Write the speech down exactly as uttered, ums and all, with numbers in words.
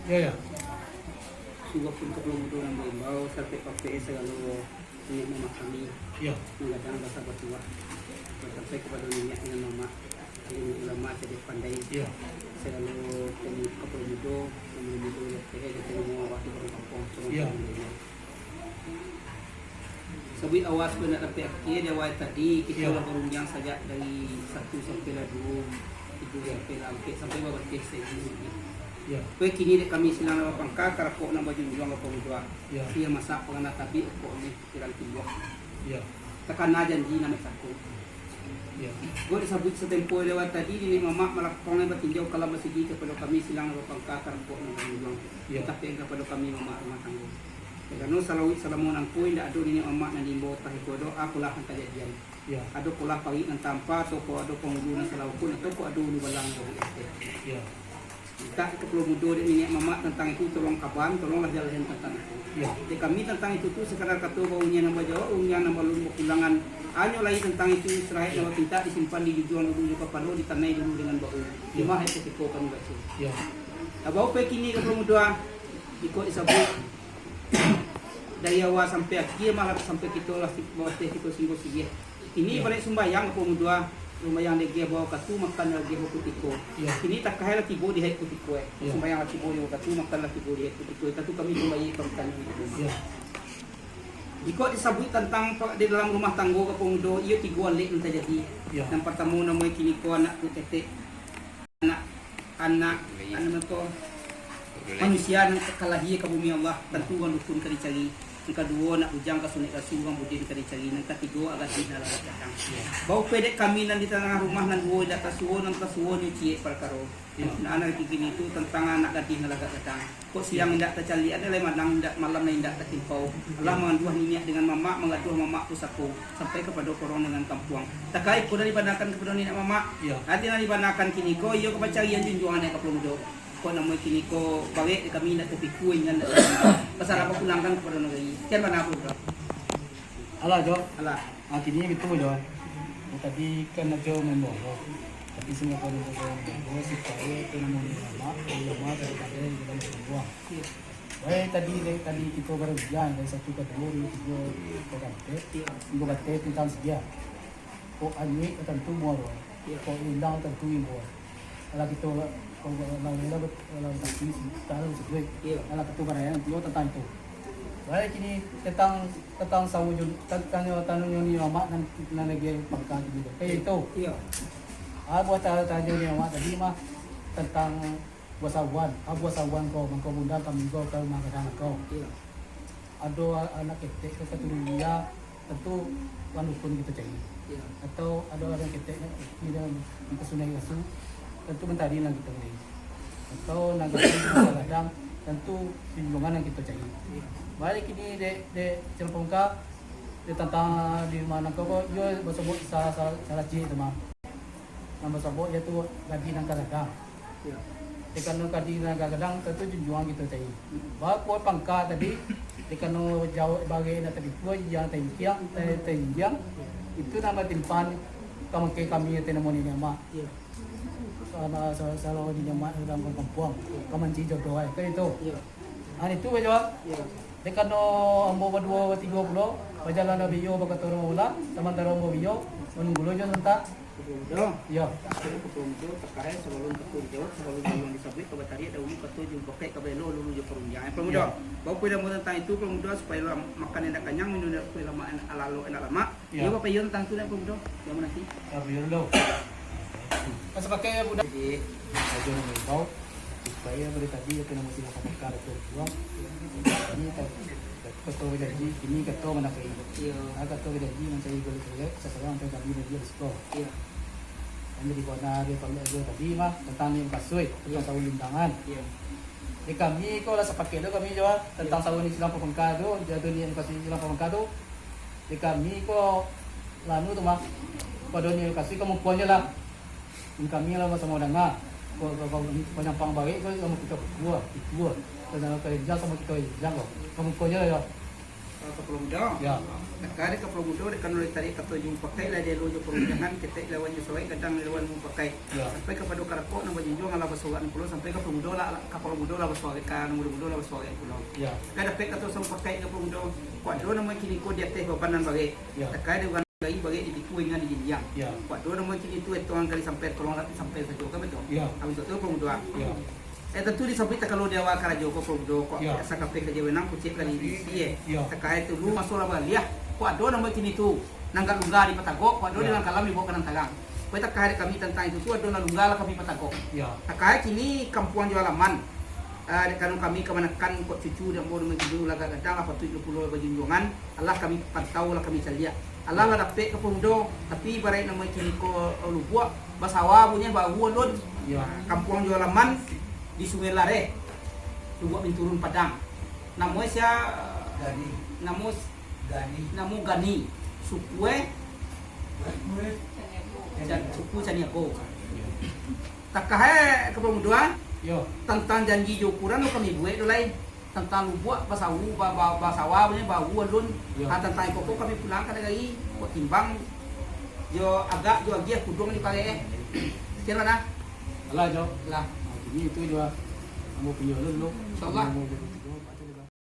Ya, ya. Sungguahpun kapalo mudo nan baimbau, sarupaik-parupaik sagalo niniak mamak kami. Ya. Nan gadang basa batuah. Sampai kapado niniak dengan mamak, alim ulama, cadiak pandai. Ya. Sagalo kapalo mudo, nan mudo-mudo, eh, eh, awak tu urang kampuang, urang Ya. kampuang. Sabuik awal sampai nak sampai akhir, di awal tadi, kito Iyo. lah barundiang sajak dari satu sampai lah duo, tigo sampai lah ampek, sampai babateh saibu. Iyo. Kue kini dek kami silang nan bapangka, karapok nan bajunjuang ka pamuduak. Iyo. Iyo masak pangana tabik, okok ameh pikiran timbuah. Iyo. Takana janji nan bacaku. Iyo. Kue disabuik satempo di awal tadi, niniak mamak malapang nan batinjau kalam basigi kapado kami silang nan bapangka, karapok nan bajunjuang. Iyo. Tapi kapado kami mamak rumah tanggo. Karano salawik salamo nangko indak ado niniak mamak nan diimbau tah iko doa, apolah nan kajadian. Iyo. Ado polah parik nan tampa, atau ko ado pangulu nan salawakun, atau ko ado ulu balang nan babuek ateh. Iyo. Mintak kapalo mudo dek niniak mamak tantang itu, tolong kaban, tolonglah jalahan tantang itu. Iyo. Dek kami tantang itu tu sakadar kato barundiang nan bajawab, rundiang nan balun bapulangan. Hanyo lai tantang itu, saraik nan bapintak disimpan di junjuang dulu jo kapalo, ditanai dulu dengan bahu. Iyo. Cuma hai kutiko kami baco. Iyo. Abau pe kini kapalo mudo ah, iko disabuik. Dari awal sampai akhir, malah sampai kito lah si-, babateh kito singgo siriah. Kini Iyo. baliak sumbayang, kapalo mudo ah, sumbayang dek geh bawa katu, makan dek geh bawa kutiko. Iyo. Kini takah lah tibo di hai kutiko, eh. Iyo. Sumbayang lah tibo di katu, makan lah tibo di hai kutiko. Katu kami sumbayang, kami tanya di rumah. Iyo. Iko disabuik tantang pa-, di dalam rumah tanggo kapalo mudo, iyo tigo alek nan tajadi. Iyo. Nan partamo namo kini ko anak tu ketek. Anak, anak, anak ko manusia nan ka lahia ka bumi Allah, tantu urang dukun ka dicari. Nan kaduo, anak bujang ka sunek rasu, urang budi ka dicari. Nan katigo, gadih nan lagak gadang. Bau pedek kami nan di tangah rumah nan duo, indak tasuo, nan tasuo nyo ciek parkaro. Iyo. Nah, anak kini tu tantang anak gadih nan lagak gadang. Kok siang indak tacaliak, ado lai manang indak, malam nan indak tatimpau. Alah mangaduah niniak dengan mamak, mangaduah mamak pusako, sampai kapado korong dengan kampuang. Takah iko nan dibanakan kapado niniak mamak. Iyo. Ati nan dibanakan kini ko, iyo ka pacarian junjuang anak kapalo mudo. Kok namo kini ko barek di kami indak tapiku, indak, indak pasal apo pulangkan kapado nagari. Kian bana kapalo mudo. Alah, Jo. Alah. Ah, kini gitu, Jo. Tadi kan Ajo maimbau, tapi sungguah pun Ajo maimbau, supayo tu namo ulama, ulama dari pada di dalam sumbuang. Iyo. Baik, tadi, dari tadi kito barundiang dari satu ka duo, dari tigo ka ampek. Iyo. Minggu bateh tantang sedia. Kok anyuik tantu muaro. Iyo. Kok ilang tantu imbau. Alah kito, kok lah, lah, lah, lah, tapi sekarang seduai. Iyo. Alah kito barayang, iyo tantang itu. Baik, kini tantang Tantang sawo jo, tan-, tanyo, tanyo ni mamak nan, nan lagi pangka tu. Kaya itu. Iyo. Ah, buah ta-, tanyo ni mamak tadi mah tantang buah sawan. Ah, buah sawan ko, mangko bunda kami ko ka rumah gadang ko. Iyo. Ado a-, anak ketek ko katurunan dia, tantu urang dukun kito cari. Iyo. Atau ado anak ketek nan, nan, nan ka sunai rasu, tantu mantari nan kito cari. Atau nan gadang, tantu junjuangan nan kito cari. Iyo. Baliak kini dek, dek Silang Pamungka, dek tantang di rumah nan ko, iyo basobok sa-, sa-, salacik tu mah. Nan basobok iyo tu gadih nan ka gadang. Iyo. Dek karano gadih nan ka gadang, tantu junjuangan kito cari. Hmm. Bakuat pangka tadi, dek karano jauah barek nan tadi tu, yang tadi kiang, tadi, tadi yang, itu nan batimpan ka mangkeh kami, ati namo ni, Mak. Iyo. Sa-, sa-, salalu di jamaah urang kampuang, ka manci jodoh ai, kan itu. Iyo. Ah, itu bajo. Iyo. Dek karano ambo baduo, batigo pulo, bajalan dari iyo bakato urang ulah, samantaro ambo iyo, manunggu lo jo santak. Iyo. Iyo. Tapi kutu muncul, takahe sabalun kato dijawab, sabalun saluang disabuik, ka batariak dahulu kato jo bakek ka baelo, lulu jo parundiang. Kapalo mudo. Iyo. Baa pulo ilmu tantang itu, kapalo mudo, supayo lah makan indak kanyang, minum indak, supayo lah ma-, alalo indak lamak. Iyo. Iyo, Bapak Yon, tantang tu nak, Bapak Mudo, yang menanti. Bapak Yon dulu. Masa pakai, Buda. Jadi, sajo nak maimbau, supayo dari tadi, ati namo Silang Pamungka tu, Buang. Ini tak, kato bajanji, kini kato mandapai. Iyo. Ah, kato bajanji mancari golek-golek, sakarang sampai kami lagi risiko. Iyo. Kan jadi buana dia panggil ajo tadi mah, tantang ni mukasuik, Iyo. tantang sawo lintangan. Iyo. Di kami ko lah sapakek tu kami jo, tantang Iyo. sawo ni Silang Pamungka tu, jatuah ni mukasuik Silang Pamungka tu. Di kami ko, lanu tu mah, pado ni lokasi ka mangkuanyo lah. Di kami lah samo danga. Ko, ko, ko, panyampang barek ko samo kito kukua, kukua. Ko samo ka injang samo kito injang ko. Ka mangkuanyo lah yo. Kapalo Mudo. Ya. Takah dek Kapalo Mudo, dek kanai tarik kato jo mupakaik, lah dialua jo parundiangan, ketek lawan jo sawai, gadang lawan mupakaik. Ya. Sampai kapado karakok nan bajunjuang, alah basorakan pulo, sampai Kapalo Mudo lah, Kapalo Mudo lah basorakan, Mudo-mudo lah basorakan pulo. Ya. Takah dapek kato samupakaik Kapalo Mudo, kok ado namo kini ko di ateh baban nan barek. Ya. Takah dek urang gai barek di piku ringan di jinjiang. Ya. Kok ado namo kini tu, etongan kali sampai, tolong sampai sajo, kan betul? Ya. Abih tu Kapalo Mudo, ah. Ya. Eh, tantu disabuik takalo di awal karajo ko, Kapalo Mudo, kok. Ya. Asa kapeh kaja wenang, kuciak kali isi, eh. Ya. Takah tu lu maso lah baliah, kok ado namo kini tu, nan agak lungga dipatagok, kok ado. Ya. Di nan kalam dibaok ka nan tarang. Kok takah dek kami tantang itu tu, ado nan lungga lah kami patagok. Ya. Takah kini kampuang jo alaman. Ah, dek karano kami kamanakan, kok cucu dek ambo namo kini tu lah agak gadang, lah patuik pulo bajunjuangan. Alah kami pantau, lah kami caliak. Alah lah dapek Kapalo Mudo, tapi ibaraik namo kini ko, eh, Lubuak, basawa punyo baru alun. Ya. Kampuang jo alaman di Sungai Lareh, Lubuak Binturun Padang. Namo sia? Gani. Namo s-, Gani. Namo Gani. Suku, eh? Suku, eh? Can-, suku Caniago. Takah, eh, Kapalo Mudo, ah? Yo. Tantang janji jo ukuran lo kami buek tu lai. Tantang Lubuak basawu, ba-, ba-, basawa punyo baru alun. Yo. Ha, tantang iko ko kami pulang ka nagari, buek timbang jo agak jo agiah kuduang di parek, eh. Sekian, Wan, ah. Alah, Jo. Lah. Ha, kini itu jo, ah. Ambo punyo alun lo. Insyaallah. Ambo punyo.